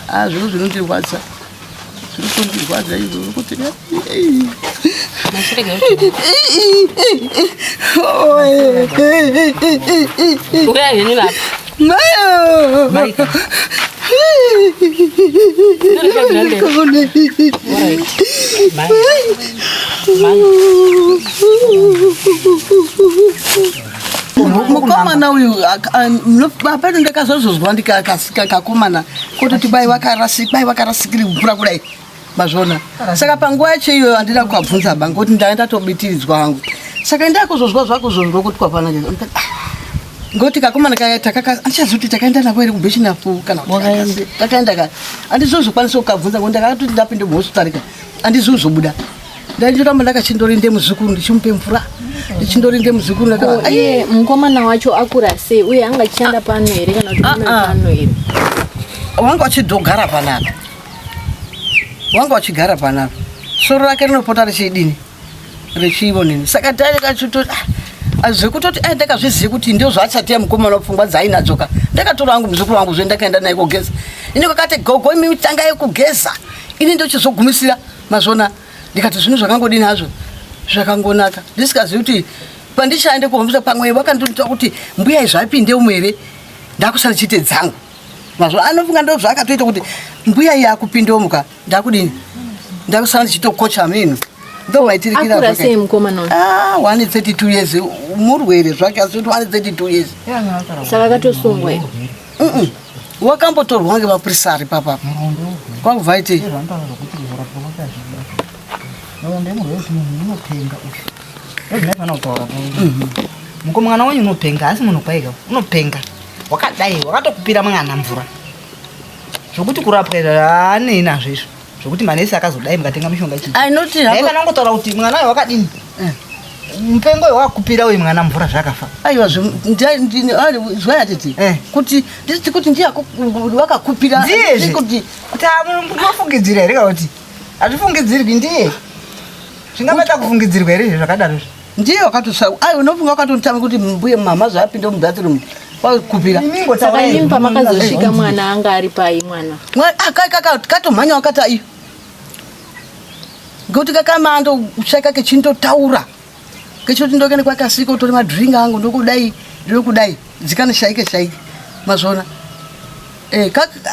Ah, zviro zvinondirwadza zviri kundirwadza izvo kuti Uya henyu lapha. Maika. Mukomana uyu apano ndakazozozwa ndikakasika kakomana kototi bai vakarasikiri mvura kudai mazvona. Saka panguva yacho iyoyo handina kukabvunza ba ngokuti ndanga ndatobitiridzwa hangu. Saka ndakuzozwa zvakuzozwa kuti kwapana ngoti kakomana kaya takaka andichazivi kuti takaenda nako here kubhechinafu kana kuti takaenda ka handizozokwanisa kukabvunza ngokuti ndakatoti ndapinda muhospital ka handizozobuda. Ndaindoramba ndakachindorinde muzukuru ndichimupe mvura ndichindorinde muzukuru. Iye mukomana wacho akura sei uye anga achishanda pano here kana kuti pano here? Wanga achidogara panapa, wanga achigara panapa, soro rake rinopota richidini richivonini. Saka taikachitoti zvekutoti ai ndakazviziva kuti ndio zvaachatiya mukomana pfungwa dzainadzoka. Ndakatora hangu muzukuru wangu zve ndakaenda naye kogeza. Ini kakati gogo imi tangai kugeza ini ndochizogumisira mazvona. Ndikati zvinhu zvakangodini hazvo zvakangonaka, ndisikazivi kuti pandichaende kuhombisa pamwe vakandonita kuti mbuya izvapinde umu here, ndakusara chiite dzangu mazvo. Anofunga ndo zvaakatoita kuti mbuya iyi akupinde umuka, ndakudini, ndakusara ndichitokocha minu ndomaitirikira. Sei mukomana uyu? Ah, 132 years murwere zvake, asi kuti 132 years. Saka akatosungwa here? Wakambotorwa ngemapurisa ari papapa kwakubva aitei? Mwana wenyu unopenga, asi munhu kwaika unopenga wakadai wakatokupira mwana mvura zvokuti kurapwa izvo haanei nazvo izvo zvokuti manesi akazodai mukatenga mishonga chii. Ainoti kana ungotaura kuti mwana uyu wakadini, mupengo uyu wakupira uyu mwana mvura zvakafa. Aiwa, zvayatiti kuti nditi kuti ndiye wakakupira. Ndiyezve kuti munofungidzira here kana kuti hazvifungidzirwi? Ndiye zvingabata kufungidzirwa here izvo zvakadaro izvo? Ndiye wakatosa ai unofunga wakatotama kuti mbuye mama zvapinda mubathroom kwakupira. Saka imi pamakazosvika mwana anga ari pai mwana? Katomhanya wakati aiyo ngekuti kakamando kushaika kechindotaura kechoti ndokene kwakasika utore madrink angu ndokudai ndokudai dzikane shaike shaike mazvona.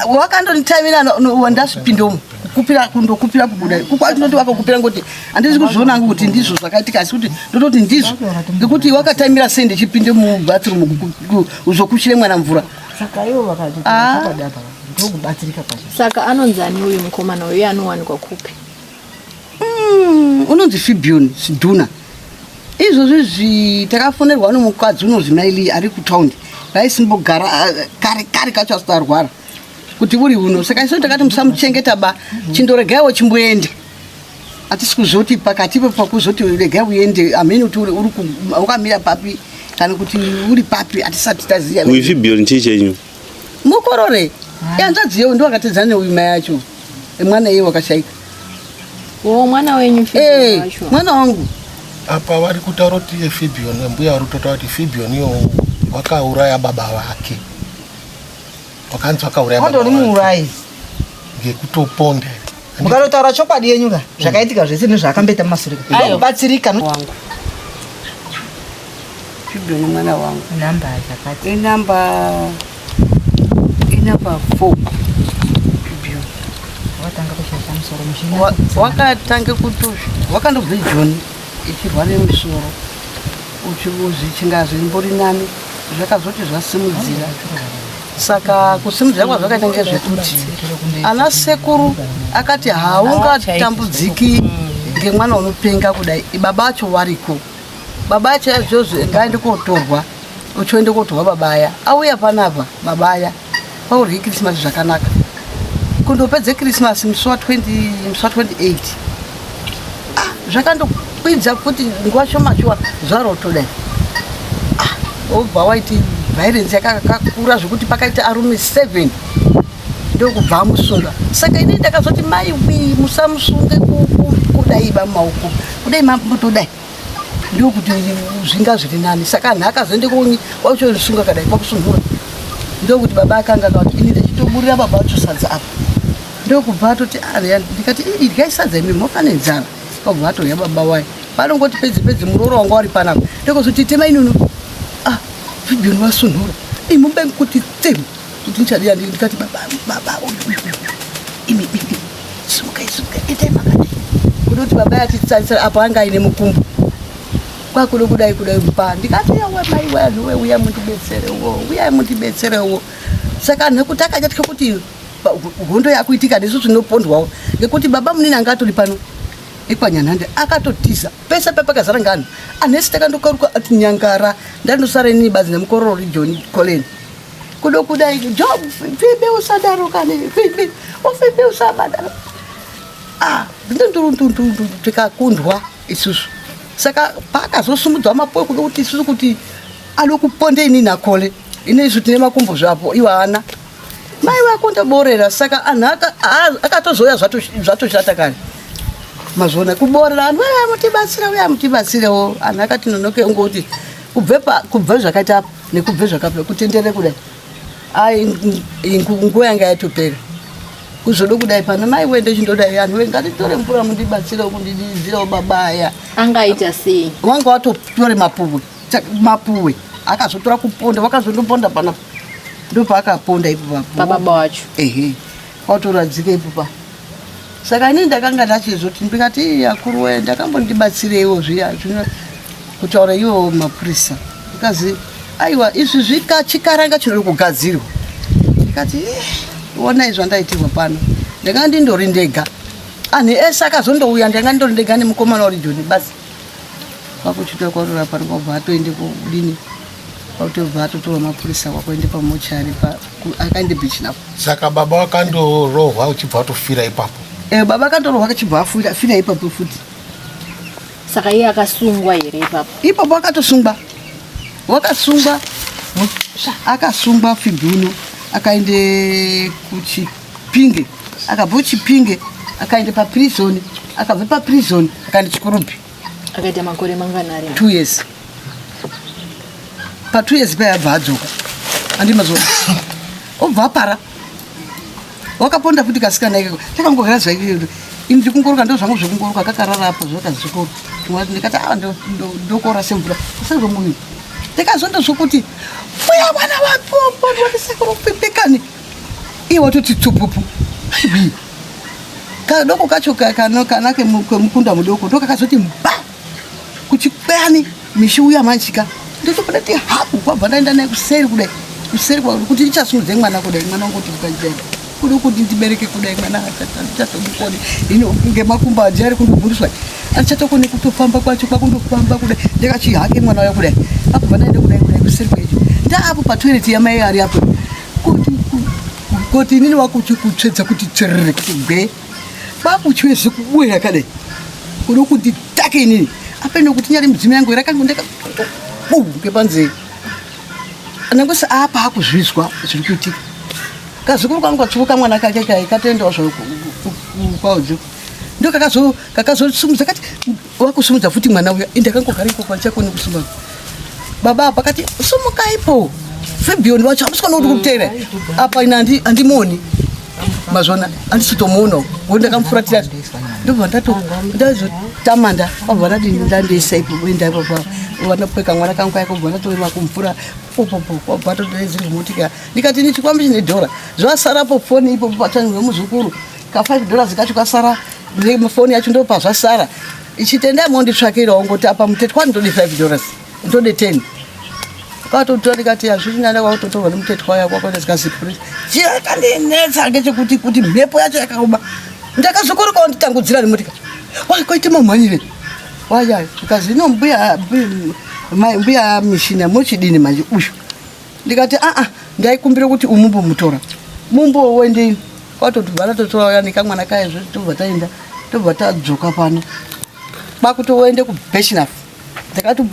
Wakandonditamira wandasipindomo kukupira kundokupira kubuda kukwatindoti wakakupira ngoti handisi kuzviona hangu kuti ndizvo zvakaitika, asi kuti ndototi ndizvo ngekuti wakatamira sei ndichipinde mubathroom uzokuchire mwana mvura. Saka ivo vakati ndokubatsirika kwacho. Saka anonzani uyu mukomana uyu, anowanikwa kupi? Unonzi Fibion Sidhuna. Izvozvi zvi takafonerwa nomukadzi unonzi Maili ari kutaundi vaisimbogara kare kare kacho asati arwara kuti uri uno. Saka isu takati musamuchengeta ba, chindoregaiwo chimboende. Hatisi kuzoti pakati pakuzoti regai uende hamene kuti uri wakamira papi kana kuti uri papi, hatisati taziva. Uyu Fibion chii chenyu? Mukorore yanzvadzi yewo ndo akatedzana neuyu mai acho mwana iye wakashaika. O, mwana wenyu Fibion wacho? Mwana wangu. Apa vari kutaura kuti Fibion, mbuya vari kutotaura kuti Fibion iyo wakauraya baba vake, wakanzi wakauraya baba Ondori vake muurayi ngekutoponda. Mukatotaura chokwadi yenyu ka zvakaitika zvese nezvaakamboita mumasure ka ndokubatsirika. Wangu Fibion mwana wangu. Namba zvakati Inamba 4 Fibion. Wakatanga kushaisha musoro muchina? Wakatanga kuto wakandobve Joni ichirwara musoro uchichinga zvimbori nani, zvakazoti zvasimudzira. Saka kusimudzira kwazvakaita ngezvekuti ana sekuru akati haungatambudziki ngemwana unopenga kudai, baba acho wariko, baba acho izvozvo ngaende kotorwa, uchoende kotorwa. Baba aya auya panapa, baba aya paurye Christmas zvakanaka kundopedze Christmas musi wa 20 musi wa 28. Ah, zvakandokwidza futi nguva shoma shuwa zvarotodai. Ah, obva waiti violence yakakura zvekuti pakaita arume 7 ndokubva amusunga. Saka ini ndakazoti mai wi musamusunge kudai ba mumaoko kudai, mambotodai ndokuti zvinga zviri nani. Saka anhu akazoende konyi kwakuchorisunga kadai kwakusunhura ndokuti baba akanga akati ini ndichitoburira baba vacho sadza apa. Ndokubva atoti arya, ndikati idyai sadza imi mofa nenzara. Kwabva atorya baba waye. Panongoti pedzi pedzi muroora wanga wari panapa. Ndokuzoti tema inunu. Ah, Fibion wasunhura. Imumbe kuti tem. Kuti ndichadiya ndikati baba baba uyu uyu uyu. Imi imi. Simukai simukai itai makati. Kudoti baba yatitsarisira apo anga aine mukumbo. Kwakudo kudai kudai pa ndikati yawe mai wanhu we uya mundibetserewo uya mundibetserewo. Saka nekuti akanyatya kuti hondo yakuitika nesu tinopondwawo ngekuti baba munini anga atori pano ekwanyanhande akatotiza pese pepakazara nganhu anhesi takandokaruka ati nyangara ndandosara inini badzi nemukororo rijoni coleni kudo kudai job fibe usadaro kani fibe ufibe usabadaro ah ndundurundundu tikakundwa isusu saka paakazosumudzwa mapoe kudo kuti isusu kuti anokuponde inini akole ine isu tine makumbo zvapo iwo haana mai vako ndaborera saka anhu akatozouya zvatoshata kare mazviona kuborera anhu aya mutibatsira uya mutibatsirewo anhu akati nonoke ungoti kubve kubve zvakaita apa nekubve zvakapera kutenderere kudai ai nguva yanga yatopera kuzodo kudai pano mai wende chindodai anhu we ngatitore mvura mundibatsirewo kundididzirawo baba aya anga aita sei wanga watotore mapuwe mapuwe akazotora kuponda wakazondoponda panapa ndopaakaponda ipo pababa wacho ehe watoradzika ipo pa saka ini ndakanga ndachizoti ndikati akuru we ndakambondibatsireiwo zviya zvino kutaura iwo mapurisa ndikazi aiwa izvi zvikachikaranga chinoda kugadzirwa ndikati onai zvandaitirwa pano ndakanga ndindori ndega anhu ese akazondouya ndanga ndindori ndega nemukomana uri joni basi kwakuchitwa kwarura pano kwabva atoende kudini kwakutobva atotorwa mapurisa kwakuende pamochari akaende beach napo. Saka baba wakandorohwa uchibva watofira ipapo? Eh, baba akandorohwa akachibva afira ipapo futi. Saka iye akasungwa here ipapo? Ipapo akatosungwa, wakasungwa, akasungwa Fibhuno akaende kuChipinge, akabva kuChipinge akaende paprison, akabva paprison akaende Chikurubhi. Akaita makore mangani ari? 2 years. Pa 2 years paya abva adzoka. Andi mazuva. Obva apara. Wakaponda futi kasikana ikako. Takangogara zvaiko. Ini ndikungoroka ndo zvangu zvekungoroka kakarara apo zvakazikoro. Ndikati ah ndokora semvura. Usazwa munhu. Ndikazondozwa kuti mbuya mwana wapondwa ndisekuru pipikani. Iye watoti tsupupu. Aiwi. Kadoko kacho kana kemukunda mudoko ndokakazoti mba kuchikweyani mishi uya manjika ndotobuda ti hapu kwabva ndaenda naye kuseri kudai kuseri kuti ndichasimudze mwana kudai mwana wangu kuti ukajaira kuda kuti ndibereke kudai mwana achatomukoni hino ngemakumbo aje ari kundobvundiswa achatokone kutofamba kwacho kwakundofamba kudai ndakachihake mwana uya kudai apo bva ndaenda kudai kudai kuseri kwecho ndaapo patoireti yamai ari apo kuti kuti inini wakuchikutsvedza kuti tsverere kuti gwe kwakuchiwe zvekubuya yakadai kuda kuti take inini apeno kuti nyari mudzimu yangu rakangu ndaka ngepanzee anangosi apa akuzvizwa zviri kuitika kazukuru kangu katsvuka mwana kake kai katoendawo zvayo kwaudziko ndo kakazosumudza kati wakusumudza futi mwana uya indakangogara ikoko andichakoni kusumudza baba apa kati sumukaipo Fabian wacho hamusi kuona kuti kuteera apa ina andimuoni mazvona andisitomuona ngo ndakamufuratira ndobva ndato ndazotamanda kwabva ndati ndandiisa ipo enda ipo vanopeka mwana kangu kaiko bva ndatoema kumvura popopo kwabva totoezimotika ndikati ini chikwambi chine dhora zvasarapo foni ipo pachanzwe muzukuru ka 5 dollars kacho kasara foni yacho ndopazvasara ichitendai monditsvakirawo ngoti apa mutetwa ndode 5 dollars ndode 10 kwatotora ndikati hazviri nani kwakutotorwa nemutetwa waya kwakuenda zikazipurisa chakandinetsa ngechekuti kuti mhepo yacho yakaoma ndakazokoroka wanditangudzira nemotika wakoite mamhanyire waya zikazi ino mbuya mbuya mishina mochidini manje uyu ndikati aa ndaikumbira kuti umumbomutora mumbo wendei kwatotobva tatotora uya nekamwana kaye zve tobva taenda tobva tadzoka pano kwakutoende kubeshinaf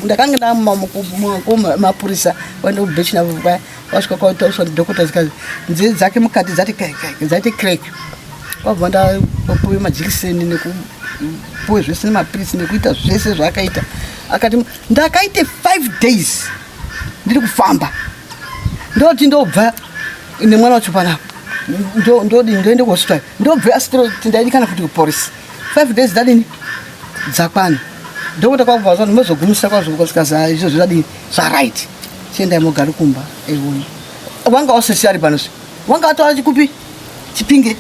ndakanga ndamapurisa waenda kubeshinaf paya wasvika kwatauswa ndidhokota zikazi nzee dzake mukati dzati dzati crack kwabva ndapuwe majikiseni nekupuwe zvese nemapirisi nekuita zvese zvaakaita akati ndakaite 5 days ndiri kufamba ndoti ndobva nemwana wacho panapa Ndodini? Ndoende kuhospital, ndobve asi tindaidikana futi kupolisi. 5 days dadini dzakwana, dhokota kwakubva zvanhu mozogumisa kwazvo, kusvika izvo zvadini zvaright, chiendai mogare kumba. Eiona wanga wasisi ari pano, wanga atova chikupi, Chipinge,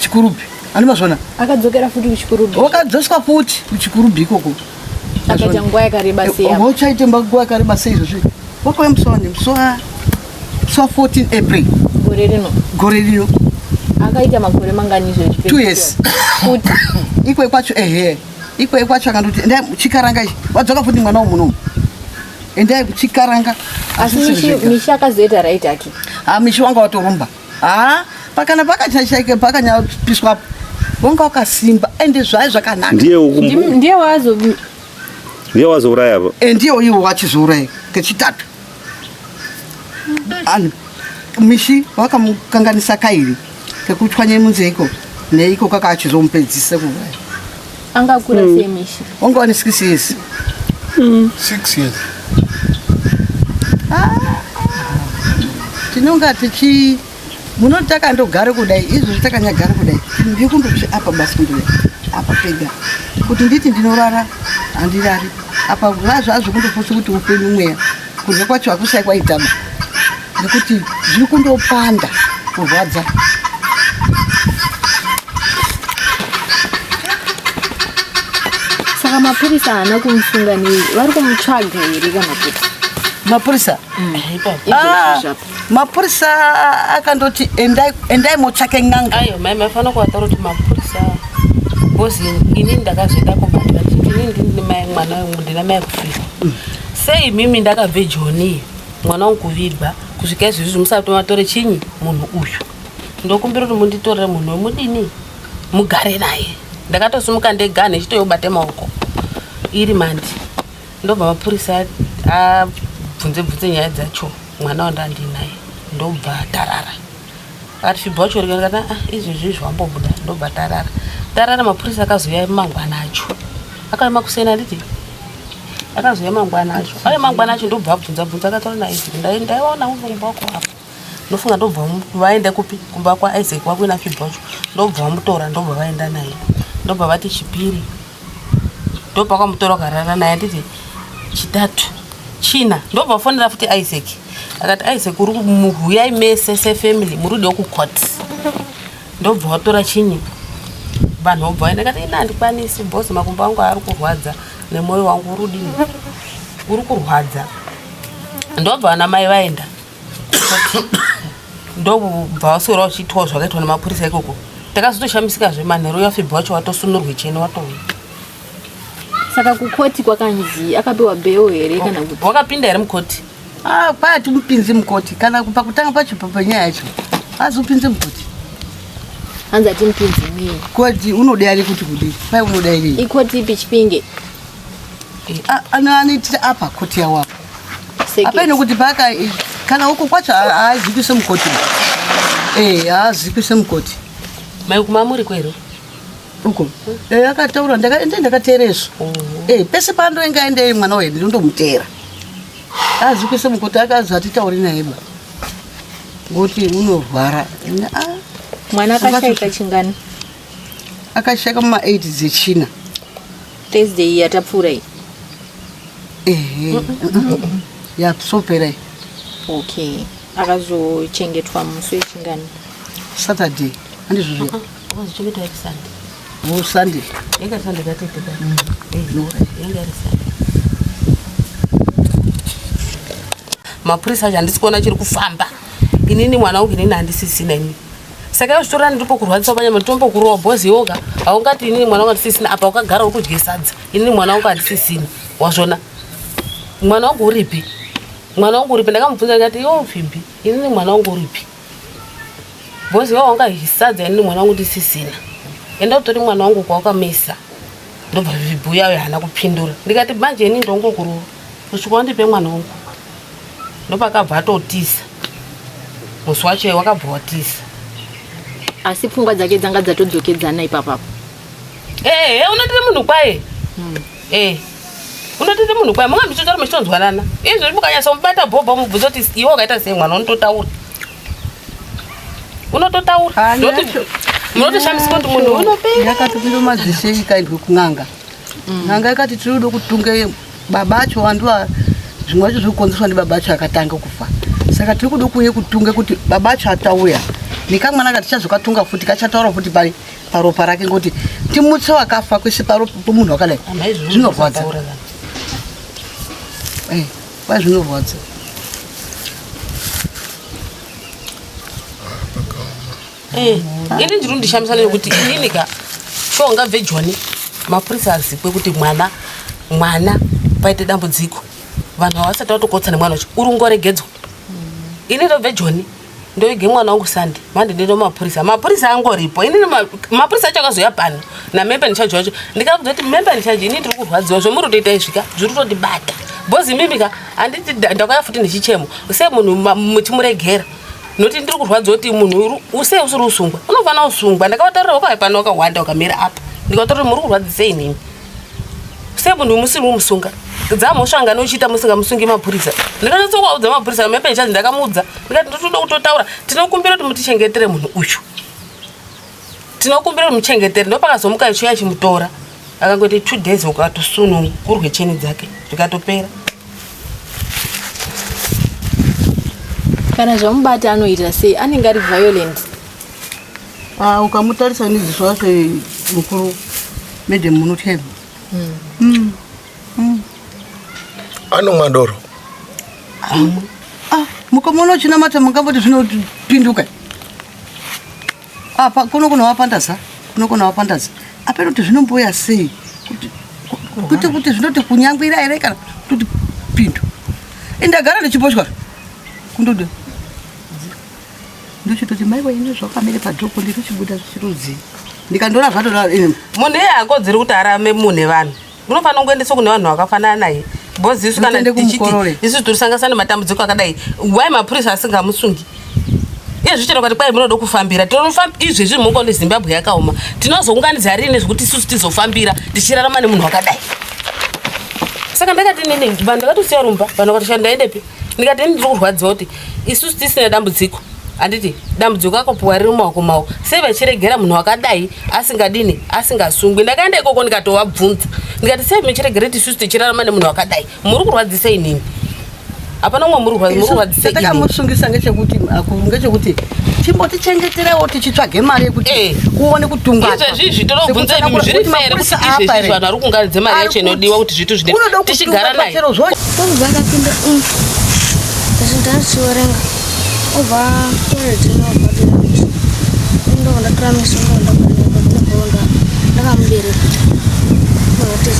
Chikurubi, andimazvona. Akadzokera futi kuChikurubi? Wakadzoswa futi kuChikurubi ikoko. Akaita nguva yakareba sei? Uchaite nguva yakareba sei izvozvi? Wakauya musi wani? Musi wa 14 April. Gore rino? Gore rino. Akaita makore mangani izvezvi? 2 years. Futi? Ikwe kwacho, ehe, ikwe kwacho akandoti endai Chikaranga. Ichi wadzoka futi mwana womunomu, endai kuChikaranga. Asi Mishi akazoita right ake? Ha, Mishi wanga watorumba. Ha, pakana pakachashaike, pakanyapiswapo wanga wakasimba, ende zvai zvakanaka. Ndiye Ndiye wazo Ndiye wazouraya apa? E, ndiye uyu wachizouraya kechitatu. Ani Mishi wakamukanganisa kairi kekutswanye munzeiko neiko kaka achizomupedzise kuuraya. Angakura sei Mishi? Wanga wane 6 years. 6 years. Tinonga tichi munoti takandogare kudai izvozvi, takanyagara kudai, ndikundoti apa basi, kundodai apa pega, kuti nditi ndinorara, handirari apa. Zvazvo kundopotsa kuti upenyu mweya, kurya kwacho hakusai kwaitama, nekuti zviri kundopanda, kurwadza. Saka mapurisa haana kumusunga nei? Vari kumutsvaga here kana kuti? Mapurisa? Izvozvi Ah, zvapo. Mapurisa akandoti endai, endai motsvake n'anga. Ayo mai, mafanira kuvataura kuti mapurisa, because inini ndakazoenda kubatwa nditi inini ndini mai mwana wangu, ndina mai kufirwa. Sei mimi ndakabve Joni, mwana wangu kuvigwa kusvika izvezvi musati matore chinyi munhu uyu? Ndokumbira kuti munditorere munhu wemudini, mugare naye. Ndakatosimuka ndega nechitoyobate maoko iri mandi. Ndobva mapurisa abvunze bvunze nyaya dzacho, mwana wandandinaye ndobva tarara. Akati fibha wacho ndikati, "Ah, izvezvi izvi wambobuda." Ndobva tarara tarara. Mapurisa akazouya mangwana acho, akauya makuseni, anditi akazouya mangwana acho, auya mangwana acho, ndobva abvunza bvunza, akataura naIsaac. Ndaivaona uri kumba kwako apa, ndofunga ndobva vaenda kupi, kumba kwaIsaac wakuina fibha wacho. Ndobva vamutora, ndobva vaenda naye, ndobva vati chipiri, ndobva kwamutora, ukarara naye, anditi chitatu, china, ndobva vafonera futi Isaac. Akati, "Isaac, uri huyai mese sefamily, muri kudiwa kucourt." Ndobva watora chinyi, vanhu vobva vaenda. Kati ina handikwanisi bhosi, makumbo angu ari kurwadza nemwoyo wangu uri udini, uri kurwadza. Ndobva vana mai vaenda, ndobva vaswera vachiitwawo zvakaitwa nemapurisa ikoko. Takazotoshamisikazve manheru yafibha wacho watosunurwe chene, watouya. Saka kukoti kwakanzi akapiwa bail here kana kuti? Wakapinda here mukoti? Ah, kwaya timupinzi mukoti kana pakutanga pacho penyaya yacho azopinze mukoti. Hanzi atimupinzi nei? Koti unodairi kuti kudii, kwai unodairei? Ikoti ipi, Chipinge? Anoitira apa koti yawo apa. Circuit. Apaine kuti paka kana uko kwacho haazikise mukoti, e haazikise mukoti. Mai, kumamuri kwero? Uko akataura, ende ndakateereswa. Pese paandoenga aendei mwana wedu, ndinondomuteera. Azikise mukoti, akazi hatitauri naye ba, ngokuti unorwara. Ah, Mwana akashaika chingani? Akashaika muma8 dzechina. Thursday yatapfuura iyi? Ehe, yasopera iyi. Okay, akazochengetwa musi wechingani? Saturday, handizvo zviya? Wakazochengetwa iri Sunday. O, Sunday. Yanga Sunday katete ka, yanga iri Sunday. Mapurisa acho handisi kuona chiri kufamba. Inini mwana wangu inini handisisina ini, saka ivo ndipo kurwadzisa panyama, nditombokurowa bhozi iwoka. Haungati inini mwana wangu handisisina, apa wakagara uri kudye sadza. Inini mwana wangu handisisina, wazvona? Mwana wangu uripi? Mwana wangu uripi? Ndakamubvunza ndikati, "Iwo Fibhi, inini mwana wangu uripi? Bhozi iwo wangahisadza, inini mwana wangu ndisisina. Enda utori mwana wangu kwawakamisa." Ndobva Fibhi uyayo haana kupindura. Ndikati, "Manje ini ndongokurova kusvika wandipe mwana wangu." Ndopakabva atotisa musi wacho, wakabva watisa. Asi pfungwa dzake dzanga dzatodzokedzana ipapapo? Ehe, unotite munhu kwaye. Unotite munhu kwaye, munga muchitotaura muchitonzwanana. Izvozvi mukanyatsa mubata bhobha, mubvunza kuti iwe wakaita sei mwana, unototaura. Unototaura. Munotoshamisika kuti munhu unopenga. Yakatopinda madzishe ikaendwe kun'anga. N'anga ikati tiri kuda kutunge baba acho wandiwa zvimwe zvacho zviri kukonzeswa ndibaba acho akatanga kufa. Saka tiri kuda kuuye kutunge kuti baba acho atauya. Nekamwana ka tichazokatunga futi kachataura futi pari paropa rake ngokuti timutse wakafa kuise paropa pomunhu wakadai. Zvinorwadza. Eh, kwai zvinorwadza. Eh, ini ndiri kundishamisa nekuti inini ka sure ungabve joni mapurisa azikwe kuti mwana mwana paite dambudziko vanhu havasati vatokotsa nemwana wacho uri ungoregedzwa ini ndobve joni ndoige mwana wangu sande mande ndendo mapurisa mapurisa angoripo inini mapurisa acho akazouya pano namembe ndichaji wacho ndikakudza kuti membe ndichaji ini ndiri kurwadziwa zvomuri kutoita izvika zviri kutondibata bhozi imimi ka handiti ndakauya futi nechichemo sei munhu muchimuregera nokuti ndiri kurwadziwa kuti munhu usei usiri usungwa unofanira usungwa ndakavataurira wakauya pano wakahwanda wakamira apa ndikavataurira muri kurwadzisei inini sei munhu musiri kumusunga dzamhosva ngani uchiita musingamusungi mapurisa ndikanyatsokuvaudza mapurisa mepe nchanzi ndakamuudza ndikati ndotoda kutotaura tinokumbira kuti mutichengetere munhu uyu tinokumbira kuti muchengetere ndopakazomuka ichiuya chimutora akangoti 2 days ukatosunungurwe cheni dzake zvikatopera. Kana zvamubata anoita sei? Anenge ari violent. Ah, ukamutarisa neziso racho mukuru madam munotya Anomwa doro. Ah, mukamuona uchinamata mungamboti zvinopinduka. Apa kunogona wapandaza, kunogona wapandaza. Apeno kuti zvinomboya sei kuti kuti kuti zvinoti kunyangwira here kana kuti pindu. Indagara ndichiposhwa kundoda. Ndochitoti mai waine zvakamire padhoko ndinochibuda zvichirudzi. Ndikandora zvatodaro ini. Munhu iye hakodzeri kuti arame mune vanhu. Unofanira kungoendeswa kune vanhu vakafanana naye. Because isu kana Mutende tichiti kumukorore. isu tirisangasana nematambudziko akadai, why mapurisa asingamusungi? Iye zvichero kati kwai munoda kufambira. Tinofamba izvezvi mungo Zimbabwe yakaoma. Tinozounganidza rini zvekuti isusu tizofambira tichirarama nemunhu wakadai. Saka ndakati nini vanhu ndakatosiya rumba, vanhu vakati shanda ndaendepi? Ndikati ini ndiri kurwadziwa kuti isusu tisina dambudziko. Handiti dambudziko akapuwa riri mumaoko mavo. Sei vachiregera munhu wakadai asingadini asingasungwi? Ndakaenda ikoko ndikatovabvunza. Ndikati sei muchiregera kuti isusu tichirarama nemunhu wakadai? Muri kurwadzisei nini? Hapana umwe muri kurwadzisei ini. Takamusungisa ngechekuti akuru ngechekuti chimbotichengeterewo tichitsvage mari yekuti Eh. uone kutungwa. Izvezvi izvi tinobvunza imi zviri fair kuti izvezvi izvi vanhu vari kuunganidza mari yacho inodiwa kuti zvitu zvine tichigara naye. Obva akapinda ndazviwerenga obva toilet obva ndobva ndatora misungo ndobva ndakamubereka ndobva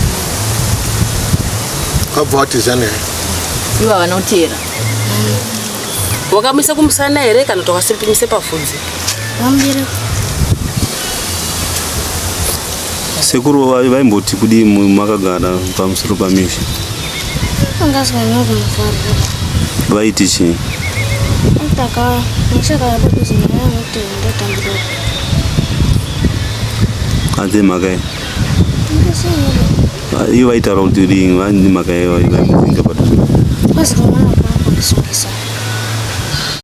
Wabva watiza naye. Ivo vanotera. Wakamuisa kumusana here kana kuti wakasimuisa pafudzi? Ndamubereka. Sekuru vaimboti kudii makagara pamusoro pamisha? Angazwa kumufarira. Vaiti chii? Ndaka ndashaka kuti ndinote ndotambura. Hanzi mhaka yei? Ivo vaitaura kuti kudii? Vani mhaka yei vaimudzinga padhuze? Kwazi mwana wako akusungisa.